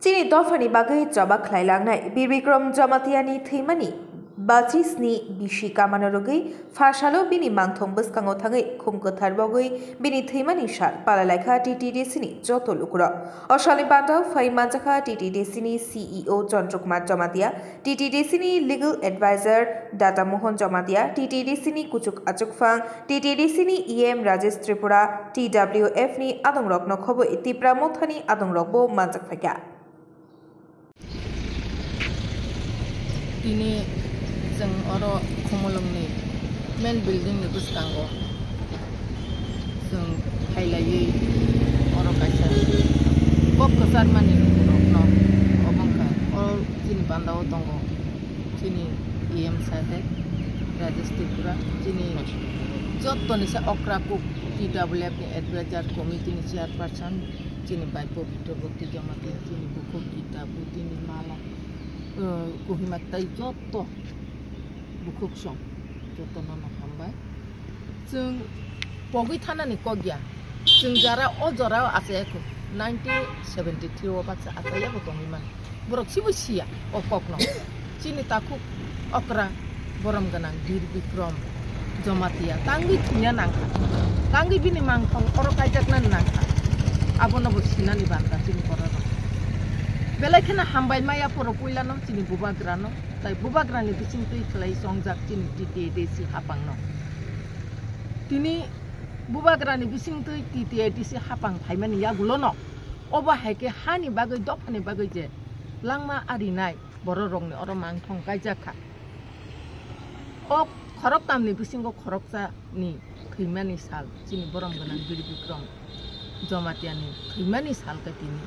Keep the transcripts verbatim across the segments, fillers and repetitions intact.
Chini dophani bagwi choba khlailangnai Bir Bikram Jamatiani thwimani bachi sni bisi kamano rwgwi pha salo bini mangthong bwskango thangwi khum kwthar bogwi bini thwimani sal palalaikha T T D C ni joto lukurok. O salni bandao phai manjakha T T D C ni C E O Chandra Kumar Jamatia, T T D C ni Legal Advisor Data Mohan Jamatia, T T D C ni kuchuk achukphang, T T D C ni E M Rajesh Tripura, T W F ni adongrokno khobwi Tipra Mothani adongrokbo manjak phaikha. Tini chwng oro Khumulwngni main building ni bwskango chwng phailaiwi oro kaisa kok kwcharmani lukurokno obo wngkha. O chini bandao tongo chini E M saheb Rajesh Tripura, chini jottoni se okra kuk T W F ni advisor committee ni chairperson, chini bai Pabitra Bhakti Jamatia, chini bukhuk Gita, Budini Mala, eh, Kohima tai jotto bukhuk song, jotto no no hambai. Chwng pogwi thanani kok ya. Chwng jara o jora o achai kho. Nineteen seventy three o baksa achai ya bo tongwi mano. Borok sibo siya o kokno. Chini takhuk okra borom gwnang Bir Bikram Jamatia tangwi thwina nangkha. Tangwi bini mangthong oro kaijakna nangkha. Abono bo sinani bandra chini bororok. Belai kheno hambai maya phoro puilano chini bubagrano. Tai bubagrani bisingtwi khlai chongjak chini T T A D C hapangno. Tini bubagrani bisingtwi T T A D C hapang phaimani yagulono obo hai khe hani bagwi, dophani bagwi je langma arinai bororokni oro mangthong kaijak kha. O khoroktamni bisingo khoroksani thwimani sal chini borom gwnang Bir Bikram Jamatiani thwimani sal khe tini.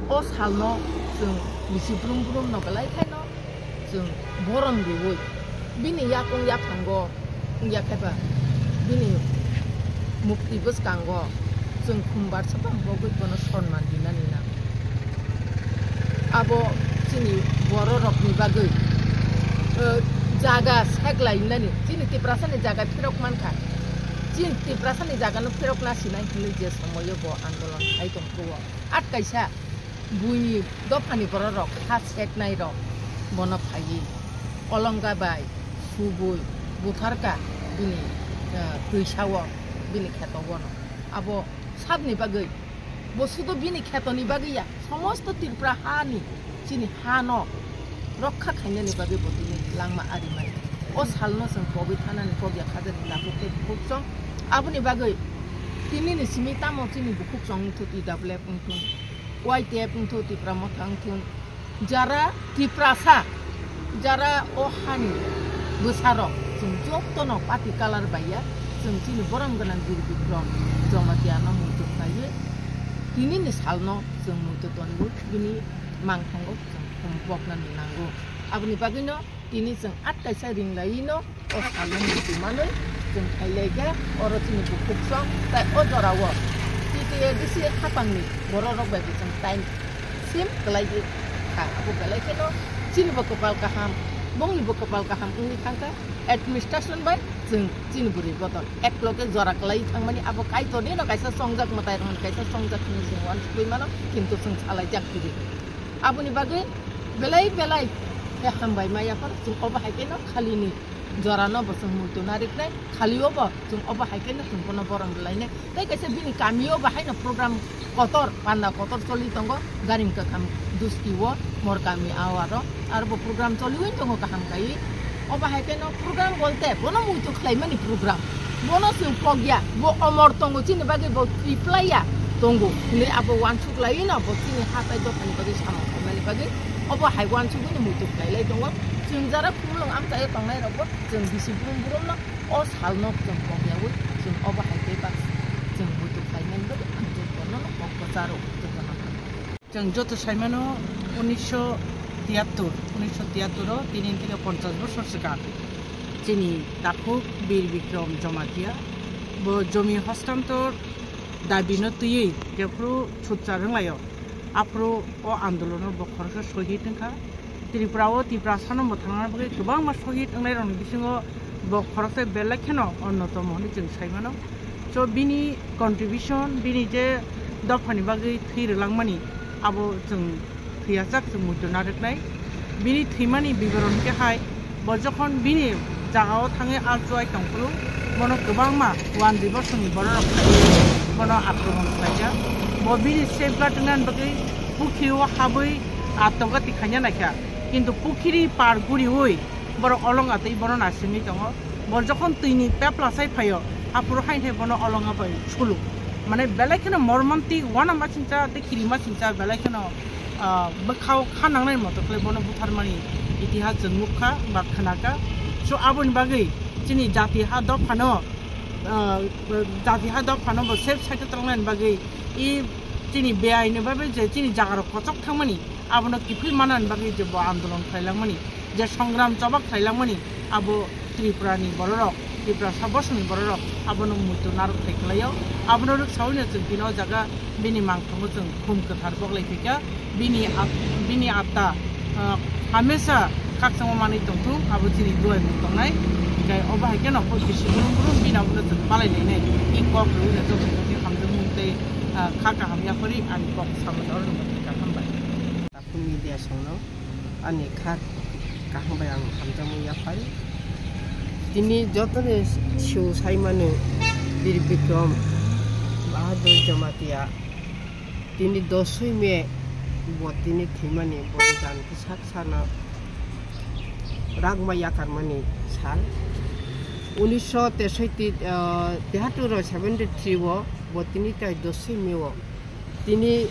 O salno chwng bisi brum brum no belai khaino chwng borom riwi bini yakung yaphango wngya khe ba bini mukti bwskango chwng khumbar swpang bogwi bono sonman rinani nango. Abo chini bororokni bagwi, eh, jaga seklainani, chini Tiprasani jaga phirok mankha. Chini Tiprasani jagano phirokna sinai hinwi je somoio bo andolon khai tongkho o. At kaisa buini dophani bororok ha seknairok bono phaiwi Olonga bai subui butharka bini, eh, twisao bini kheto bono. Abo sabni bagwi, bo sudo bini khetoni bagwi ya, somosto Tripura hani, chini hano rokha khainani bagwi bo tini langma arimani. O salno chwng pogwi thanani kok ya khajani takhuk tei bukhuk chwng. Aboni bagwi tinini simi tamo chini bukhuk chwng wngthun, T W F wngthun, Y T F wngthun, Tipra Motha wngthun, jara Tiprasa, jara o hani bwsarok, chwng jotono party colour bai ya, chwng chini borom gwnang Bir Bikram Jamatia no muitu khlaiwi tinini salno chwng muitu tonwi bini mangthango chwng khum poknani nango. Aboni bagwino tini chwng at kaisa ringlaiwi no o salno muitu manwi chwng khailai kha, oro chini bukhuk song tai o jorao T T A D C hapangni bororok bai bo chwng time sim kwlai kha. Abo belai kheno chini bo kwpal kaham, bongni bo kwpal kaham wngwi thang kha. Administration bai chwng chini bwrwi bodol ek loge jora kwlai thangmani abo Kaitorni no kaisa chongjak mwtai rokni kaisa chongjak hinwi chwng uansukwi mano, kintu chwng salaijak kiri. Aboni bagwi belai belai khe hambai ma yaphar chwng obo hai kheno khalini jorano bo chwng muitu nariknai, khalio bo chwng obo hai kheno chwng bono borom rwlainai. Tei kaisa bini kamio bo haino program kotor, panda kotor choli tongo, Garim Kakham Dusti o, Mor Kami Awaro, aro bo program choliwi tongo kaham kaiwi. Obo hai kheno program bolte bono muitu khlaimani program. Bono chwng pokya, bo omor tongo, chini bagwi bo thwi plaiya tongo. Hinwi abo uansuk laiwi no bo chini ha tai dophani bagwi samung khaimani bagwi obo hai uansugwi no muitu khlailai tongo. Chwng jara Khumulwng amchaio tongnai rokbo chwng bisi brum brum no o salno chwng pokyawi chwng obo hai khe ba chwng muitu khlaimani bagwi ang jotono no kok kwcharo jotono. Chwng joto saimano unisho tiyattor, unisho tiyattor o tini theke ponchash bosor swkang chini takhuk Bir Bikram Jamatia bo jomi hostantor dabi no twiwi jephru sutchar wnglaio, aphuru o andolono bo khoroksa sohid wngkha. Tripura o Tiprasano mwthangna bagwi kwbangma sohid wngnairokni bisingo bo khoroksa belai kheno onnotomo hwnwi chwng saimano. So bini contribution, bini je dophani bagwi thwi rwlangmani, Abo chwng thwiyajak, chwng muitu narwknai. Bini thwimani biboron khe hai, bo jokhon bini jagao thangwi alchuai tongphuru, bono kwbangma wandi bosongni bororok phaiwi bono akromon khlaijak. Bo bini safeguard wngnani bagwi pukhrio habwi atogati khaina naikha, kintu pukhiri par guriwi borok olonga tei bono naisingwi tongo. Bo jokhon twini pepla sai phaio, aphuru haino hai bono olonga bai sulu. Mane belai kheno mormontik, uanama singcha tei kirima singcha belai kheno, ah, bwkhao kha nangnai moto khlai bono butharmani itihas chwng nukha ba khnakha. So aboni bagwi chini jati ha dophano, ah, jati ha dophano bo safe side o tonglaini bagwi i chini beaini bagwi je chini jagarok kochok thangmani abono kiphil manani bagwi je bo andolon khlailangmani, je songram choba khlailangmani, abo Tripura ni bororok, Tripura sa bosongni bororok abono muitu narwk thai khlaio. Abono rwksawino chwng tini o jaga bini mangthango chwng khum kwthar boklai phikha. Bini at-, bini atta, ah, hamesa khakchangma manwi tongthung, abo chini duai mung tongnai. Hinkhe obo hai kheno koi kisi brum brum bini abono chwng palai lainai. I kok rwino joto joto hamjakmung tei, ah, kha kaham yaphari ani kok samani oro nukha, hambai. Takhuk media songno ani kha kaham bai ang hamjakmung yaphai. Tini jotoni sio saimano Bir Bikram Bahadur Jamatia. Tini dosoi May bo tini thwimani bo dan khe sak sana ragma yakarmani sal. Unisho tesoi ti, ah, tihatur seventy three o bo tini tai dosoi May o. Tini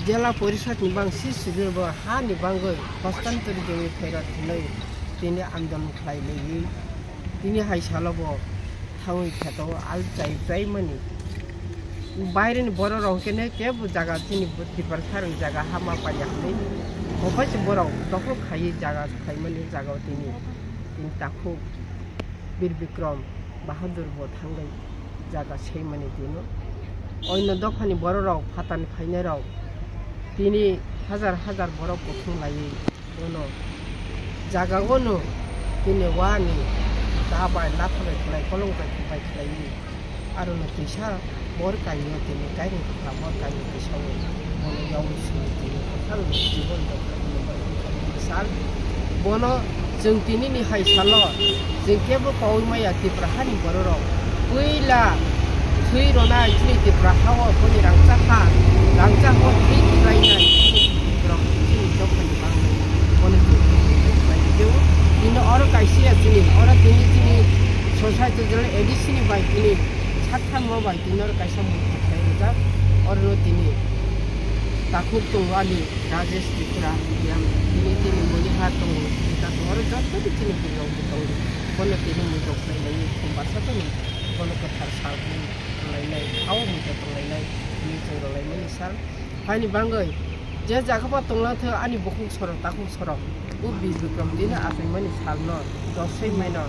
Jela Porishad ni bang si sijil bo ha ni bangwi hostantari jemi phairok hinwi tini andolon khlai liwi. Tini hai salo bo thangwi kheto al chai chai mani. Baire ni borok rok khe ne kebo jaga chini Tiprasa rok jaga hama panya hinwi. Bo bai se borok dokhol khaiwi jaga khlai mani jaga o tini. Tini takhuk Bir Bikram Bahadur bo thangwi jaga seimani tino. Oino dophani bororok phatani phainairok tini hajar hajar borok kuthum laiwi bono jaga ono tini wani ta bai latha bai khlai kolong bai khlai khlaiwi. Aro no kisa bor kainwi tini kairing kha bor kainwi kisa o bono yaui simi tini kwthang jibon rok sal bono chwng tini ni hai salo chwng kebo kaui maya Tipra hani bororok puila thwi ronai chini Tipra hao boni rangchak ha rangchak o thwi kibai nai borok chini dophani bangnai bono chwng tini oro kaisa ya chini oro tini chini society A D C ni bai tini Saktharma bai tini oro kaisa murti khlai rijak, oro no tini takhuk tongo ani Rajesh Tripura, yang tini tini mui ha tongo, ita tongo, oro joto ni tini bini rok bo tongo, bono tini mui rok khlai lai, khum basa tongo, bono kwthar sal khlai lai, hao mui rok khlai lai, tini chwng rw lai mani sal. Haini bangwi je jaga ba tonglang thung ani bukhuk sorok takhuk sorok o Bir Bikram tini achaimani salno dosoi maino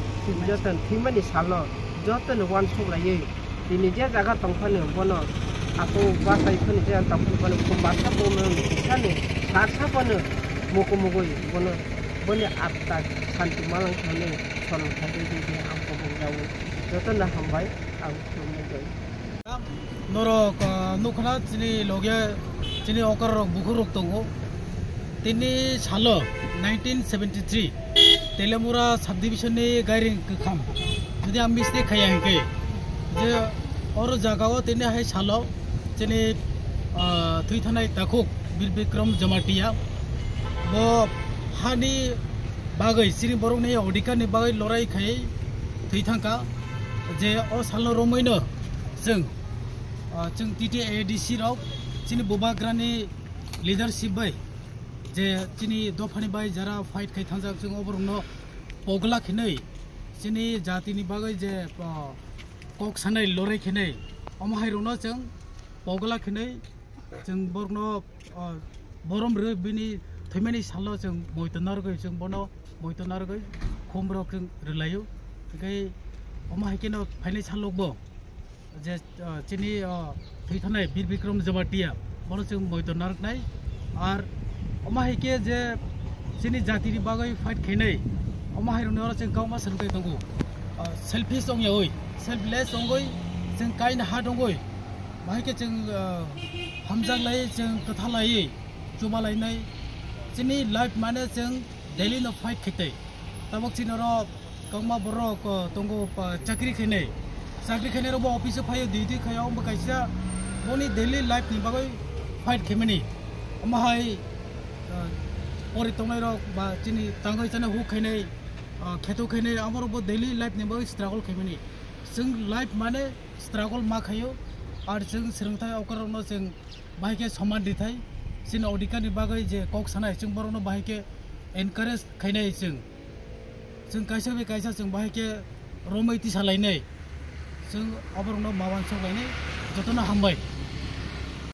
joto thwimani salno jotono uansuk laiwi tini je jaga tongphano bono ako bachai phano je tongphano bono khum basa bomani sani sar saphano mukumugwi bono boni atta santi malang thani sorom khaidi di ang kobong jawi jotono hambai ang khulumui jai. Norok, ah, nukha na chini loge chini okra rok bukhuk rok tongo. Tini salo nineteen seventy three Telemura subdivision ni gairing kwkham. Jodi ang mistake khaya hinkhe je oro jaga o tini hai salo chini, ah, thwi thanai takhuk Bir Bikram Jamatia bo hani bagwi chini borok ni odhikar ni bagwi lorai khai thwi thangkha. Je o salno romwi no chwng, ah, chwng T T A D C rok chini bubagrani leadership bai je chini dophani bai jara fight khai thangjak chwng oborokno pogla khinwi chini jatini bagwi je, ah, kok sanai lorai khinwi omo hai rokno chwng pogla khinwi chwng borokno, ah, borom rwui bini thwimani salo chwng moito narwgwi chwng bono moito narwgwi khum rok chwng rwlaio. Hinkhe omo hai kheno phainai salokbo je, ah, chini, ah, thwi thanai Bir Bikram Jamatia bono chwng moito narwknai. Ar omo hai khe je chini jatini bagwi fight khainai omo hai rokni oro chwng kauma swrwngwi tongo. Ah, selfish ongyaui, selfless ongwi chwng kaina ha dongwi. Bahai khe chwng, ah, Hamjak lai chwng kwtha lai chuba lainai. Chini life mane chwng daily no fight khaitei. Tabok chini oro kwbangma borok, uh, tongo, uh, chakri khainai. Chakri khainai rok bo office o phaio, duty khaio, omo kaisa boni daily life ni bagwi fight khaimani. Omo hai, uh, pori tongnai rok ba chini tangwi chana huk khainai, uh, kheto khainai, amo rok bo daily life ni bagwi struggle khaimani. Chwng life mane struggle ma khaio, ar chwng swrwngthai okar rokno chwng bahai khe soman rithai, chini odhikar ni bagwi je kok sanai, chwng borokno bahai khe encourage khainai chwng. Chwng kaisa bai kaisa chwng bahai khe romwi tisa lainai, chwng oborokno ma uansuk lainai, jotono hambai.